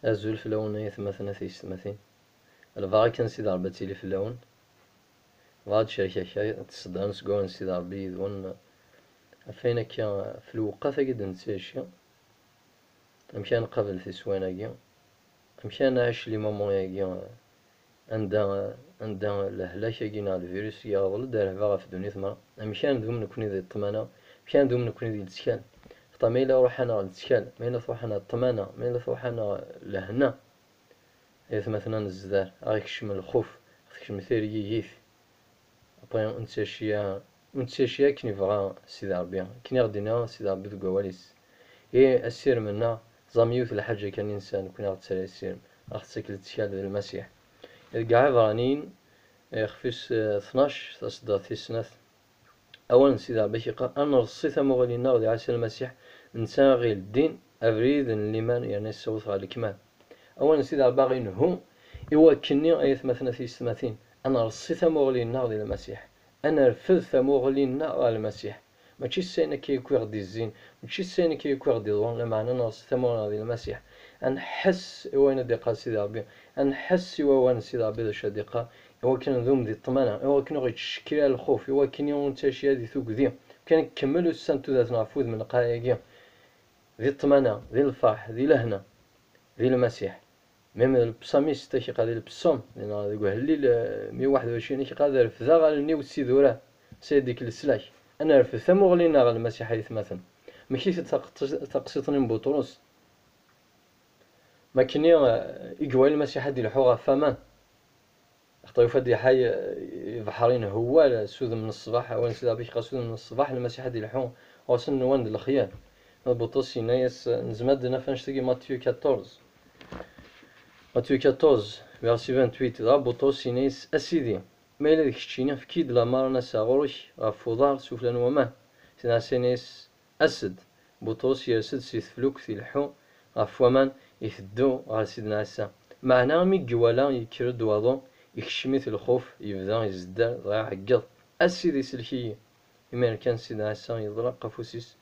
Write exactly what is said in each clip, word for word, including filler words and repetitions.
Azul fell-awen ay atmaten a tiyessetmatin. Lbaraka n Sidi Ṛebbi ad tili fell-awen. Bɣiɣ ad cerkeɣ kra n tseddarin seg wawal n Sidi Ṛebbi yid-wen, ɣef wayen akka, ɣef lewqat-agi d-nettɛici, amek ara nqabel tiswiɛin-agi, amek ara nɛic les moments-agi, anda, anda lehlak-agi neɣ lvirus-agi iɣḍel-d rrehba ɣef ddunit merra, amek ara nedum nekkni di ṭṭmana, amek ara nedum nekkni di lettkal? Xaṭer ma yella truḥ-aneɣ lettkal, ma yella truḥ-aneɣ ṭṭmana, ma yella truḥ-aneɣ lehna, ay atmaten ad nezder, ad ɣ-ikcem lxuf, ad ɣ-tekcem tirgigit. Après, ur nettɛici ara, ur nettɛici ara akken yebɣa Sidi Ṛebbi, akken i ɣ-d-yenna Sidi Ṛebbi deg wawal-is. I asirem-nneɣ, ẓam yiwet n lḥaǧa kan i nesɛa nekkni ɣer ttara asirem, ad ɣ-tettak lettkal d Lmasiḥ. Deg Iɛebṛaniyen, ixef-is, eh, tnac, taseddart tis snat, awal n Sidi Ṛebbi ak-iqqar, ad nreṣṣi tamuɣli-nneɣ di Ɛisa Lmasiḥ, netta i ɣ-ileddin abrid n liman yerna yessawet ɣer lekmal. Awal n Sidi Ṛebbi a ɣ-inehhu i wakkenni, ay atmaten a tiyessetmatin, ad nreṣṣi tamuɣli-nneɣ di Lmasiḥ, ad nerfed tamuɣli-nneɣ ɣer Lmasiḥ. Mačči s ayen akka yakk i ɣ-d-izzin, mačči s ayen akka yakk i ɣ-d-iḍurren, lameɛna ad nreṣṣi tamuɣli-nneɣ di Lmasiḥ, ad nḥess i wayen ad d-iqqar Sidi Ṛebbi, ad nḥess i wawal n Sidi Ṛebbi d acu ad d-iqqar, i wakken ad nedum di ṭṭmana, i wakken ur ɣ-ittcekkiṛ ara lxuf, i wakken ur nettɛici ara di tugdi, akken ad nkemmel ussan n tudert ɣef wudem n lqaɛa-agi, di ṭṭmana, di lferḥ, di lehna, di Lmasiḥ. Même le psalmiste ak-iqqar di lepsaume, neɣ deg uhellil, eh, meyya u waḥed u ɛecrin, ak-iqqar: "Ad refdeɣ allen-iw s idurar, s ay d-ikk leslak." Ad nerfed tamuɣli-nneɣ ɣer Lmasiḥ, ay atmaten. Mektit-d taqeṭ-, taqsiṭ-nni n Buṭrus. Ma akkenni, eh, i yewɛa Lmasiḥ ad d-ilḥu ɣef waman. Axaṭer yufa-d iḥay, eh, ibeḥṛi inehhu awal, s udem n ṣṣbeḥ, awal n Sidi Ṛebbi ak-iqqar s udem n ṣṣbeḥ, Lmasiḥ ad d-ilḥu ɣur-sen nwan d lexyal. Ma d Buṭrus yenna-yas, eh, nezmer ad d-naf annect-agi Matthieu quatorze. Matthieu quatorze, verset vingt-huit, dɣa Buṭrus yenna-yas: "A Sidi, ma yella d keččini, efk-iyi-d lameṛ ad n-aseɣ ɣur-k ɣef uḍar sufella n waman." Sidna Ɛisa yenna-yas: "As-d." Buṭrus yers-d si teflukt, ileḥḥu ɣef waman, iteddu ɣer Sidna Ɛisa. Meɛna imi i iwala yekker-d waḍu, ikcem-it lxuf, yebda izedder, dɣa iɛeggeḍ: "A Sidi, sellek-iyi!" Imir kan Sidna Ɛisa yeḍleq afus-is,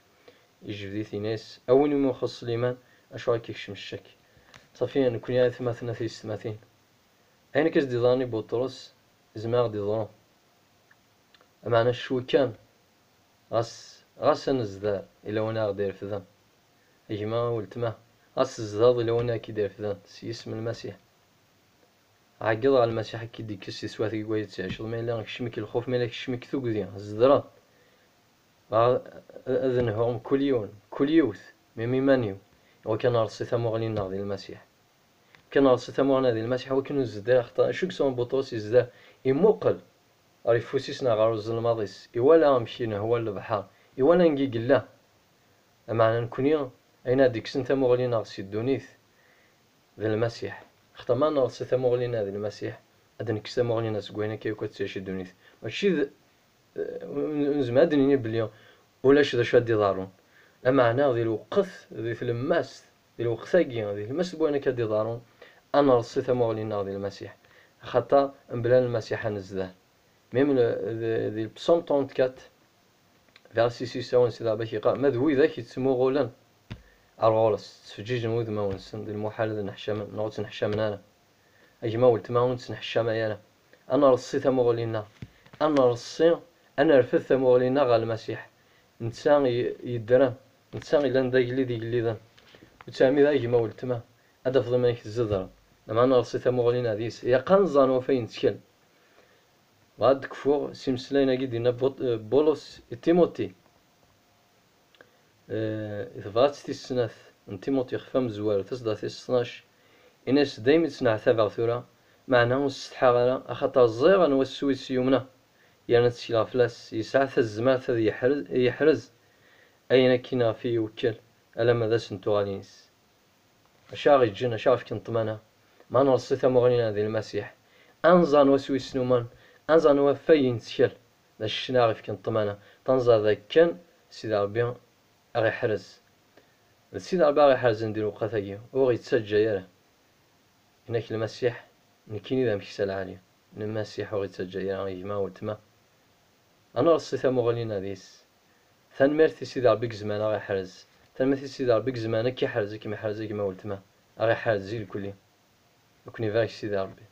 ijbed-it, yenna-yas: "A win umi ixuṣṣ liman, acuɣer i k-ikcem ccek?" Ṣafi, nekkni ay atmaten a tiyessetmatin, ayen akka i s-d-iḍran i Buṭrus, izmer ad ɣ-d-iḍru. Ameɛna cwi kan, ɣas, ɣas ad nezder, yella win ara ɣ-d-irefden. A gma, a weltma, ɣas tzedreḍ, yella win ara k-id-irefden, s yisem n Lmasiḥ. Ɛeggeḍ ɣer Lmasiḥ, ad k-id-ikkes si teswiɛt-agi n wayen tettɛiceḍ, ma yella ikcem-ik lxuf, ma yella ikcem-ik tugdi, tzedreḍ. Ad, ad nehhu mkul yiwen, mkul yiwet, même iman-iw, iwakken ad nreṣṣi tamuɣli-nneɣ di Lmasiḥ. Kan nreṣṣi tamuɣli-nneɣ di Lmasiḥ, iwakken ur nzedder, axaṭer acu i yesɛa Buṭrus? Yezder, imuqel ɣer yeffus-is neɣ ɣer uzelmaḍ-is, iwala amek inehhu lebḥer, iwala anga i yella. Lameɛna nekkni, ayen ara d-ikksen tamuɣli-nneɣ si ddunit, d Lmasiḥ. Axaṭer ma nreṣṣi tamuɣli-nneɣ di Lmasiḥ, ad d-nekkes tamuɣli-nneɣ seg wayen akka yakk ad tettɛici ddunit. Mačči d, eh, ur nezmir ad d-nini belli ulac d acu ad d-iḍerrun. Lameɛna di lweqt, di tlemmast, di lweqt-agi, di tlemmast n wayen akka ad d-iḍerrun, ad nreṣṣi tamuɣli-nneɣ di Lmasiḥ. Axaṭer mebla Lmasiḥ ad nezder. Même le, di, di le psaume trente-quatre, verset six, awal n Sidi Ṛebbi ak-iqqar: "Ma d widak yettmuɣulen ar ɣur-s, ttfeǧǧiǧen wudmawen-nsen, d lmuḥal ad nneḥcamen, neɣ ur ttneḥcamen ara." A gma, a weltma, ur nettneḥcamay ara. Ad nreṣṣi tamuɣli-nneɣ. Ad nreṣṣi, ad nerfed tamuɣli-nneɣ ɣer Lmasiḥ. Netta i, yeddren, netta yellan d agellid igelliden. Ur ttɛemmid, a gma, a weltma, ad tafeḍ iman-ik tzedreḍ. Lameɛna ad nreṣṣi tamuɣli-nneɣ deg-s. Ilaq ad nẓer anwa ɣef ay nettkel. Bɣiɣ ad d-kfuɣ s imeslayen-agi d-yenna But-, eh, Bulus i Timuti. Eh, i tebrat tis snat n Timuti ixef amezwaru, taseddart tis tnac, ini-as: "Daymi ttneɛtabeɣ tura, meɛna ur ssetḥaɣ ara, axaṭer ẓriɣ anwa s wis yumneɣ, yerna ttekleɣ fell-as, yesɛa tazmert ad yeḥrez, yeḥrez ayen akkin ɣef i iwekkel, alamma d ass n tuɣalin-is." Acu aɣ-yeǧǧen, acu aɣ-yefken ṭṭmana? Ma nreṣṣi tamuɣli-nneɣ di Lmasiḥ, ad nẓer anwa s wis numen, ad nẓer anwa ɣef ay nettkel. D acu i aɣ-yefken ṭṭmana? Ad nẓer d akken Sidi Ṛebbi aɣ-iḥrez. D Sidi Ṛebbi aɣ-iḥerzen di lewqat-agi, ur ɣ-yettaǧǧa ara. Yenna-k Lmasiḥ: "Nekkini d ameksa lɛali." Lmasiḥ ur ɣ-yettaǧǧa ara, a gma, a weltma. Ad nreṣṣi tamuɣli-nneɣ deg-s. Tanemmirt i Sidi Ṛebbi i izemren ad ɣ-iḥrez. Tanemmirt i Sidi Ṛebbi i izemren ad k-iḥrez, ad kem-iḥrez a gma, a weltma. a ɣ-iḥrez i lekli. Ad ken-ibarek Sidi Ṛebbi.